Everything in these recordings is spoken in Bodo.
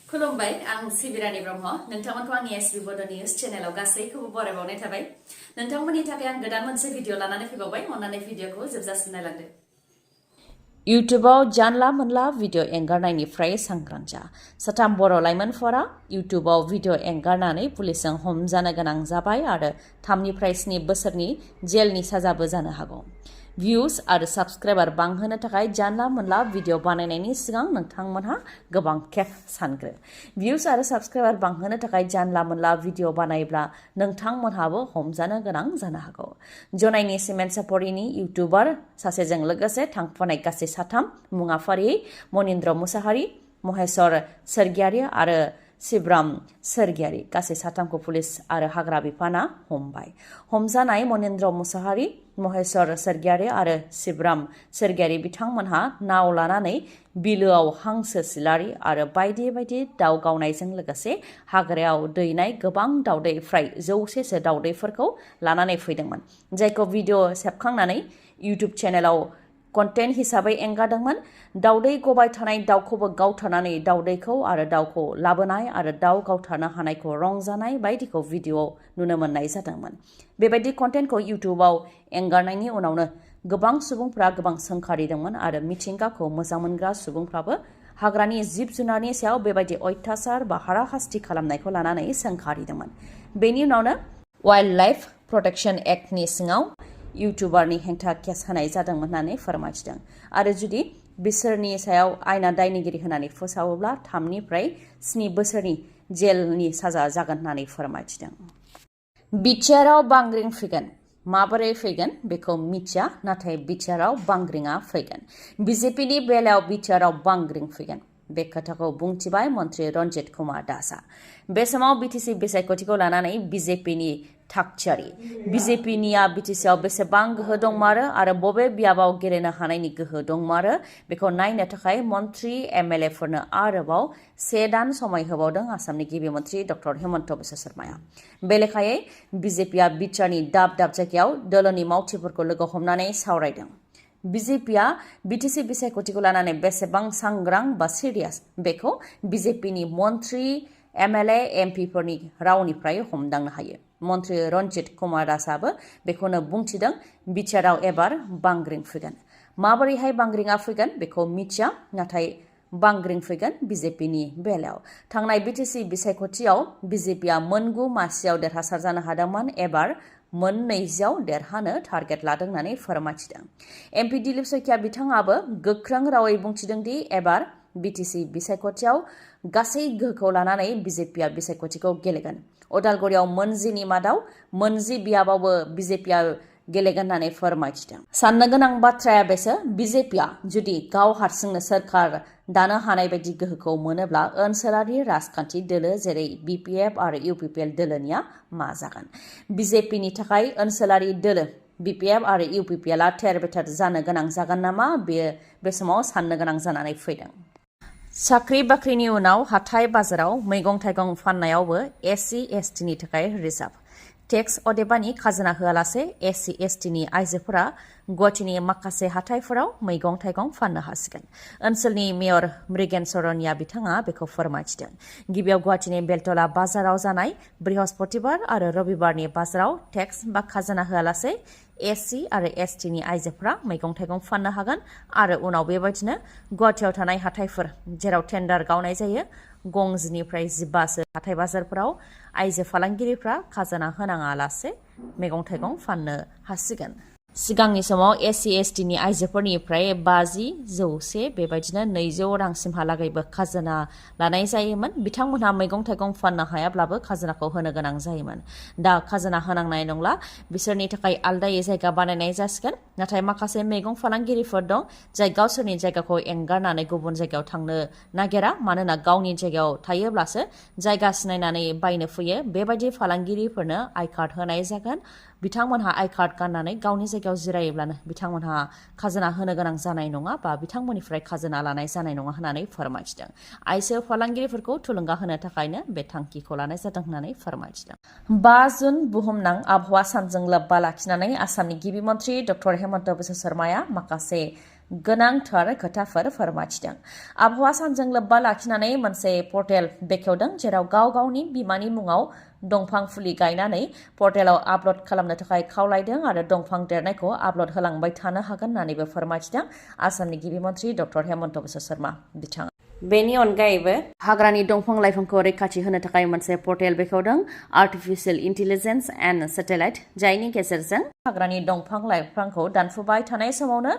खुलुमबाय आं सिबि रानि ब्रह्म नोंथांमोनखौ आंनि एसबि बड' निउज चेनेलाव गासैखौबो बरायबावनाय थाबाय नोंथांमोननि थाखाय आं गोदान मोनसे भिडिअ लानानै फैबावबाय अन्नानै भिडिअखौ जोबजासिम नायलांदो इउट्युबाव जानला मोनला भिडिअ एंगारनायनिफ्राय सांग्रां जा साथाम बर' लाइमोनफोरा इउट्युबाव भिडिअ एंगारनानै पुलिसजों हमजानो गोनां जाबाय आरो 3निफ्राय 7 बोसोरनि जेलनि साजाबो जानो हागौ भिउज आरो साबस्क्राइबार बांहोनो थाखाय जानला मोनला भिडिअ बानायनायनि सिगां नोंथांमोनहा गोबां खेब सानग्रो भिउज आरो साबस्क्राइबार बांहोनो थाखाय जानला मोनला भिडिअ बानायब्ला नोंथांमोनहाबो हमजानो गोनां जानो हागौ जनायनि सिमेन्ट सापरिनि इउट्युबार सासेजों लोगोसे थांफानाय गासै 3 मुङा फारियै मनिन्द्र मुसाहारि महेश्वर सोरगियारि आरो सिब्राम सोरगियारि गासै 3खौ पुलिस आरो हाग्रा बिफाना हमबाय हमजानाय मनिन्द्र मुसाहारि महेश्वर सोरगियारि आरो सिब्राम सोरगियारि बिथांमोनहा नाव लानानै बिलोआव हांसो सिलारि आरो बायदि बायदि दाव गावनायजों लोगोसे हाग्रायाव दैनाय गोबां दावदै फ्राय 100सो दावदैफोरखौ लानानै फैदोंमोन जायखौ भिडिअ सेबखांनानै इउट्युब चेनेलाव कन्टेन्ट हिसाबै एंगारदोंमोन दावदै गबाय थानाय दावखौबो गावथारनानै दावदैखौ आरो दावखौ लाबोनाय आरो दाव गावथारनो हानायखौ रंजानाय बायदिखौ भिडिअआव नुनो मोननाय जादोंमोन बेबायदि कन्टेन्टखौ इउट्युबाव एंगारनायनि उनावनो गोबां सुबुंफोरा गोबां सोंखारिदोंमोन आरो मिथिंगाखौ मोजां मोनग्रा सुबुंफ्राबो हाग्रानि जिब जुनारनि सायाव बेबायदि अयथासार बा हाराहास्ति खालामनायखौ लानानै सोंखारिदोंमन बेनि उनावनो वाइल्ड लाइफ प्रटेक्शन एक्टनि सिङाव इउट्युबारनि हेंथा केस होनाय जादोंमोन होननानै फोरमायथिदों आरो जुदि बिसोरनि सायाव आयना दायनिगिरि होनानै फोसावोब्ला 3निफ्राय 7 बोसोरनि जेलनि साजा जागोन होननानै फोरमायथिदों बिटिआरआव बांग्रिं फैगोन माबोरै फैगोन बेखौ मिथिया नाथाय बिटिआरआव बांग्रिंआ फैगोन बिजेपिनि बेलायाव बिटिआरआव बांग्रिं फैगोन बे खोथाखौ बुंथिबाय मन्त्रि रन्जित कुमार दासआ बे समाव बिटिसि बिसायख'थिखौ लानानै बिजेपिनि थागथियारि बिजेपिनिया बिटिसिआव बेसेबां गोहो दंमारो आरो बबे बियाबाव गेलेनो हानायनि गोहो दंमारो बेखौ नायनो थाखाय मन्त्रि एमएलएफोरनो आरोबाव 1 दान समय होबावदों आसामनि गिबि मन्त्रि डक्टर हेमन्त बिश्व शर्माया बे लेखायै बिजेपिया बिटिआरनि दाब दाब जायगायाव दोलोनि मावथिफोरखौ लोगो हमनानै सावरायदों बिजेपिया बिटिसि बिसायख'थिखौ लानानै बेसेबां सांग्रां बा सिरियास बेखौ बिजेपिनि मन्त्रि एमएलए एमपिफोरनि रावनिफ्राय हमदांनो हायो मन्त्रि रन्जित कुमार दासआबो बेखौनो बुंथिदों बिटिआरआव एबार बांग्रिं फैगोन माबोरैहाय बांग्रिंआ फैगोन बेखौ मिथिया नाथाय बांग्रिं फैगोन बिजेपिनि बेलायाव थांनाय बिटिसि बिसायख'थियाव बिजेपिया 9 मासियाव देरहासार जानो हादोंमोन एबार 20आव देरहानो टारगेट लादों होननानै फोरमायथिदों एमपि दिलीप सैकिया बिथाङाबो गोख्रों रावै बुंथिदों दि एबार बिटिसि बिसायख'थियाव गासै गोहोखौ लानानै बिजेपिया बिसायख'थिखौ गेलेगोन उदालगुरियाव मोनजिनि मादाव मोनजि बियाबावबो बिजेपिया गेलेगोन होननानै फोरमायथिदों साननो गोनां बाथ्राया बेसो बिजेपिया जुदि गाव हारसिंनो सोरखार दानो हानाय बायदि गोहोखौ मोनोब्ला ओनसोलारि राजखान्थि दोलो जेरै बिपिएफ आरो इउपिपिएल दोलोनिया मा जागोन बिजेपिनि थाखाय ओनसोलारि दोलो बिपिएफ आरो इउपिपिएलआ थेर बेथेर जानो गोनां जागोन नामा बे समाव साननो गोनां जानानै फैदों साख्रि बाख्रिनि उनाव हाथाय बाजाराव मैगं थाइगं फाननायावबो एससि एसटिनि थाखाय रिजार्भ टेक्स अदेबानि खाजोना होआलासे एससि एसटिनि आइजोफोरा गुवाहाटीनि माखासे हाथायफोराव मैगं थाइगं फाननो हासिगोन ओनसोलनि मेयर मृगेन सरनिया बिथाङा बेखौ फोरमायथिदों गिबियाव गुवाहाटीनि बेलतला बाजाराव जानाय बृहस्पतिबार आरो रबिबारनि बाजाराव टेक्स बा खाजोना होआलासे एससि आरो एसटिनि आइजोफोरा मैगं थाइगं फाननो हागोन आरो उनाव बेबायदिनो गुवाहाटीयाव थानाय हाथायफोर जेराव टेन्डार गावनाय जायो गंजिनिफ्राय 15सो हाथाय बाजारफोराव आइजो फालांगिरिफ्रा खाजोना होनाङा लासे मैगं थाइगं फाननो हासिगोन सिगांनि समाव एससि एसटिनि आइजोफोरनिफ्राय 50 100 बेबायदिनो 200 रांसिमहालागैबो खाजोना लानाय जायोमोन बिथांमोनहा मैगं थाइगं फाननो हायाब्लाबो खाजोनाखौ होनो गोनां जायोमोन दा खाजोना होनांनाय नंला बिसोरनि थाखाय आलदायै जायगा बानायनाय जासिगोन नाथाय माखासे मैगं फालांगिरिफोर दं जाय गावसोरनि जायगाखौ एंगारनानै गुबुन जायगायाव थांनो नागिरा मानोना गावनि जायगायाव थायोब्लासो जायगा सिनायनानै बायनो फैयो बेबायदि फालांगिरिफोरनो आइ कार्ड होनाय जागोन बिथांमोनहा आइ कार्ड गाननानै गावनि जायगायाव जिरायोब्लानो बिथांमोनहा खाजोना होनो गोनां जानाय नङा बा बिथांमोननिफ्राय खाजोना लानाय जानाय नङा होननानै फोरमायथिदों आइजो फालांगिरिफोरखौ थुलुंगा होनो थाखायनो बे थांखिखौ लानाय जादों होननानै फोरमायथिदों 5 जुन बुहुमनां आबहावा सानजों लोब्बा लाखिनानै आसामनि गिबि मन्त्रि डक्टर हेमन्त बिश्व शर्माया माखासे गोनांथार खोथाफोर फोरमायथिदों। आबहावा सानजों लोब्बा लाखिनानै मोनसे पर्टेल बेखेवदों जेराव गाव गावनि बिमानि मुङाव दंफां फुलि गायनानै पर्टेलाव आपल'ड खालामनो थाखाय खावलायदों आरो दंफां देरनायखौ आपल'ड होलांबाय थानो हागोन होननानैबो फोरमायथिदों आसामनि गिबि मन्थ्रि डक्टर हेमन्त बिश्व शर्मा बिथाङा। बेनि अनगायैबो हाग्रानि दंफां लाइफांखौ रैखाथि होनो थाखाय मोनसे पर्टेल बेखेवदों आर्टिफिशियेल इन्टेलिजेन्स एन्ड सेटेलाइट जायनि गेजेरजों हाग्रानि दंफां लाइफांखौ दानफुबाय थानाय समावनो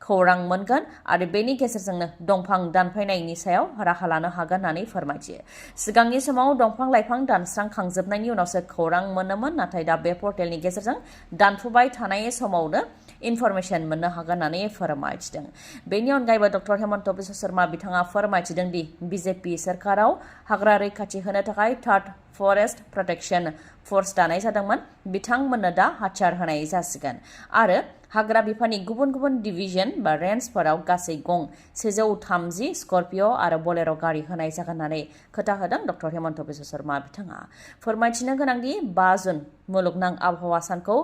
खौरां मोनगोन आरो बेनि गेजेरजोंनो दंफां दानफायनायनि सायाव राहा लानो हागोन होननानै फोरमायथियो। सिगांनि समाव दंफां लाइफां दानस्रांखांजोबनायनि उनावसो खौरां मोनोमोन नाथाय दा बे पर्टेलनि गेजेरजों दानफुबाय थानाय समावनो इनफरमेशन मोननो हागोन होननानै फोरमायथिदों। बेनि अनगायैबो डक्टर हेमन्त बिश्व शर्मा बिथाङा फोरमायथिदों दि बिजेपि सरकाराव हाग्रा रैखाथि होनो थाखाय थार्ड फरेस्ट प्रटेक्शन फोर्स दानाय जादोंमोन। बिथांमोननो दा हाथियार होनाय जासिगोन आरो हाग्रा बिफाननि गुबुन गुबुन डिभिजन बा रेन्जफोराव गासै गं 130 स्कर्पिय' आरो बलेर' गारि होनाय जागोन होननानै खोथा होदों डक्टर हेमन्त बिश्व शर्मा बिथाङा। फोरमायथिनो गोनांदि 5 जुन मुलुगनां आबहावा सानखौ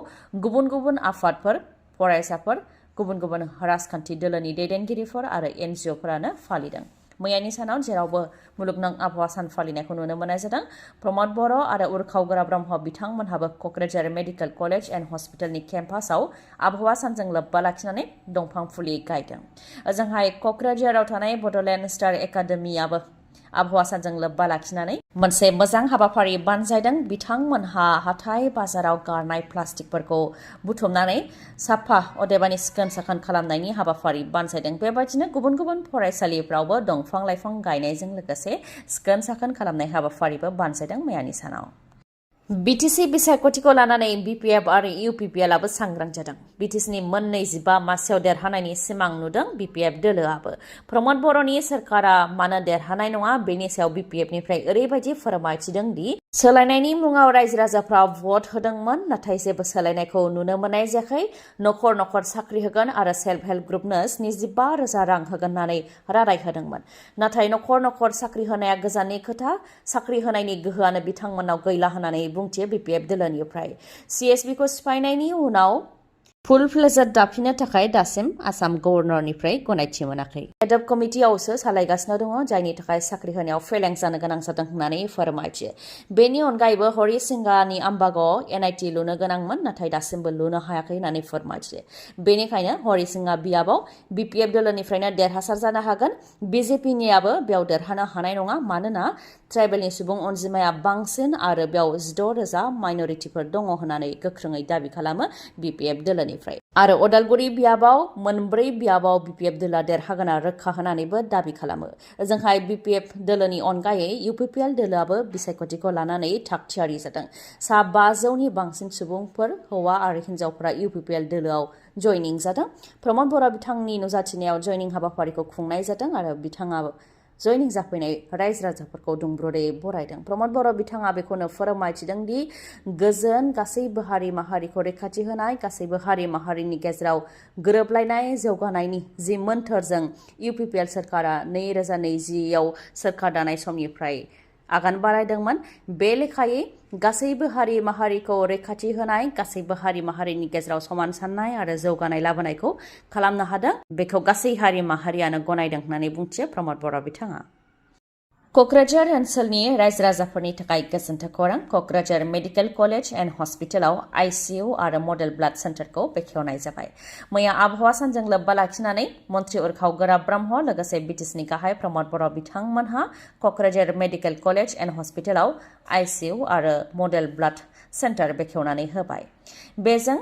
गुबुन गुबुन आफादफोर, फरायसाफोर, गुबुन गुबुन राजखान्थि दोलोनि दैदेनगिरिफोर आरो NGOफोरानो फालिदों। मैयानि सानाव जेरावबो मुलुगनां आबहावा सान फालिनायखौ नुनो मोननाय जादों। प्रमद बर' आरो उरखावगोरा ब्रह्म बिथांमोनहाबो क'क्राझार मेडिकेल कलेज एन्ड हस्पिटालनि केम्पासाव आबहावा सानजों लोब्बा लाखिनानै दंफां फुलि गायदों। ओजोंहाय क'क्राझाराव थानाय बड'लेण्ड स्टार एकाडेमियाबो आबहावा सानजों लोब्बा लाखिनानै मोनसे मोजां हाबाफारि बानजायदों। बिथांमोनहा हाथाय बाजाराव गारनाय प्लास्टिकफोरखौ बुथुमनानै साफा अदेबानि सिखोन साखोन खालामनायनि हाबाफारि बानजायदों। बेबायदिनो गुबुन गुबुन फरायसालिफ्रावबो दंफां लाइफां गायनायजों लोगोसे सिखोन साखोन खालामनाय हाबाफारिबो बानजायदों मैयानि सानाव। बिटिसि बिसायख'थिखौ लानानै BPF आरो UPPL आबो सांग्रां जादों। बिटिसिनि मोन 25 मासियाव देरहानायनि सिमां नुदों BPF दोलोआबो। प्रमद बर'नि सोरखारा मानो देरहानाय नङा बेनि सायाव BPFनिफ्राय ओरैबायदि फोरमायथिदों दि सोलायनायनि मुङाव रायजो राजाफ्रा भट होदोंमोन नाथाय जेबो सोलायनायखौ नुनो मोननाय जायाखै। नखर नखर साख्रि होगोन आरो सेल्फ हेल्प ग्रुपनो 75,000 रां होगोन होननानै रादाय होदोंमोन। नाथाय नखर नखर साख्रि होनाया गोजाननि खोथा, साख्रि होनायनि गोहोआनो बिथांमोननाव गैला होननानै बुंथियो BPF दोलोनिफ्राय। CSBखौ सिफायनायनि उनाव फुल फ्लेजेड दाफिननो थाखाय दासिम आसाम गभर्नरनिफ्राय गनायथि मोनाखै। एडब कमिटियावसो सालायगासिनो दङ जायनि थाखाय साख्रि होनायाव फेलें जानो गोनां जादों होननानै फोरमायथियो। बेनि अनगायैबो हरिसिंगानि आम्बागावआव NIT लुनो गोनांमोन नाथाय दासिमबो लुनो हायाखै होननानै फोरमायथियो। बेनिखायनो हरिसिंगा बियाबाव BPF दोलोनिफ्रायनो देरहासार जानो हागोन। BJPनियाबो बेयाव देरहानो हानाय नङा मानोना ट्राइबेलनि सुबुं अनजिमाया बांसिन आरो बेयाव 16,000 माइनरिटिफोर दङ होननानै गोख्रोङै दाबि खालामो BPF दोलोनिफ्राय। आरो उदालगुरि बियाबाव मोनब्रै बियाबाव BPF दोलोआ देरहागोना रोखा होननानैबो दाबि खालामो। ओजोंहाय BPF दोलोनि अनगायै UPPL दोलोआबो बिसायख'थिखौ लानानै थागथियारि जादों। सा 500नि बांसिन सुबुंफोर हौवा आरो हिन्जावफोरा UPPL दोलोआव जयनिं जादों। प्रमद बर' बिथांनि नुजाथिनायाव जयनिं हाबाफारिखौ खुंनाय जादों आरो बिथाङा जयनिं जाफैनाय रायजो राजाफोरखौ दुंब्रुदै बरायदों। प्रमद बर' बिथाङा बेखौनो फोरमायथिदों दि गोजोन गासैबो हारि माहारिखौ रैखाथि होनाय, गासैबो हारि माहारिनि गेजेराव गोरोबलायनाय जौगानायनि जि मोन्थोरजों UPPL सोरखारा 2020आव सोरखार दानाय समनिफ्राय आगान बारायदोंमोन। बे लेखायै गासैबो हारि माहारिखौ रैखाथि होनाय, गासैबो हारि माहारिनि गेजेराव समान साननाय आरो जौगानाय लाबोनायखौ खालामनो हादों। बेखौ गासै हारि माहारियानो गनायदों होननानै बुंथियो प्रमद बर' बिथाङा। क'क्राझार ओनसोलनि रायजो राजाफोरनि थाखाय गोजोनथाव खौरां। क'क्राझार मेडिकेल कलेज एन्ड हस्पिटालाव ICU आरो मडेल ब्लाड सेन्टारखौ बेखेवनाय जाबाय। मैया आबहावा सानजों लोब्बा लाखिनानै मन्त्रि उरखावगोरा ब्रह्म लोगोसे BTCनि गाहाय प्रमद बर' बिथांमोनहा क'क्राझार मेडिकेल कलेज एन्ड हस्पिटालाव ICU आरो मडेल ब्लाड सेन्टार बेखेवनानै होबाय। बेजों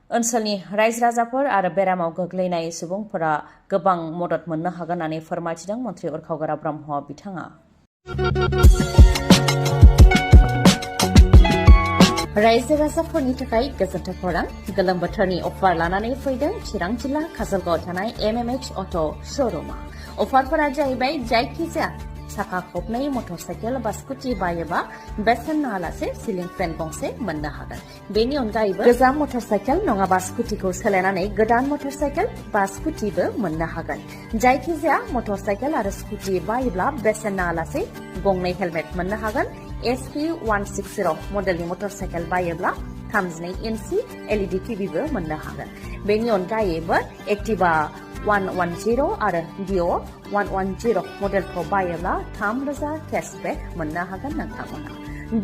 ओनसोलनि रायजो राजाफोर आरो बेरामाव गोग्लैनाय सुबुंफोरा गोबां मदद मोननो हागोन होननानै फोरमायथिदों मन्त्रि उरखावगोरा ब्रह्म बिथाङा। रायजो राजाफोरनि थाखाय गोजोनथाव खौरां। गोलोम बोथोरनि अफार लानानै फैदों चिरां जिल्ला काजलगावआव थानाय MMH अट' श'रुमा। अफारफोरा जाहैबाय जायखिजाया साखा खबनै मटर साइकेल बा स्कुटि बायोबा बेसेन नाङालासे सिलिं फेन गंसे मोननो हागोन। बेनि अनगायैबो गोजाम मटर साइकेल नङाबा स्कुटिखौ सोलायनानै गोदान मटर साइकेल बा स्कुटिबो मोननो हागोन। जायखिजाया मटर साइकेल आरो स्कुटि बायोब्ला बेसेन नाङालासे गंनै हेलमेट मोननो हागोन। SP 160 मडेलनि मटर साइकेल बायोब्ला 32 इन्सि LED टिभिबो मोननो हागोन। बेनि अनगायैबो एक्टिवा 110 आरो डिअ 110 मडेलखौ बायोब्ला 3,000 केशबेक मोननो हागोन नोंथांमोना।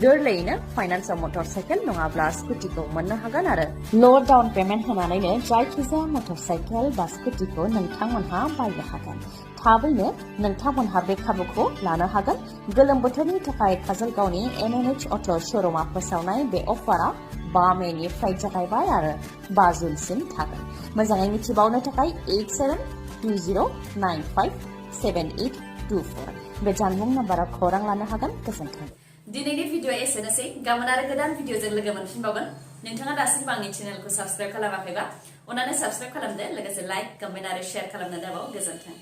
गोरलैयैनो फाइनान्सआव मटर साइकेल नङाब्ला स्कुटिखौ मोननो हागोन आरो ल' डाउन पेमेन्ट होनानैनो जायखिजाया मटर साइकेल बा स्कुटिखौ नोंथांमोनहा बायनो हागोन। थाबैनो नोंथांमोनहा बे खाबुखौ लानो हागोन। गोलोम बोथोरनि थाखाय काजलगावनि MNH अट' श'रुमा फोसावनाय बे अफारा 5 मेनिफ्राय जागायबाय आरो 5 जुनसिम थागोन। मोजाङै मिथिबावनो थाखाय 8720957824 बे जानबुं नाम्बाराव खौरां लानो हागोन। गोजोन्थों। दिनैनि भिडिअ एसेनोसै। गाबोन आरो गोदान भिडिअजों लोगो मोनफिनबावगोन। नोंथाङा दासिमबो आंनि चेनेलखौ साबस्क्राइब खालामाखैबा अन्नानै साबस्क्राइब खालामदो, लोगोसे लाइक, कमेन्ट आरो शेयार खालामनो दाबाव। गोजोन्थों।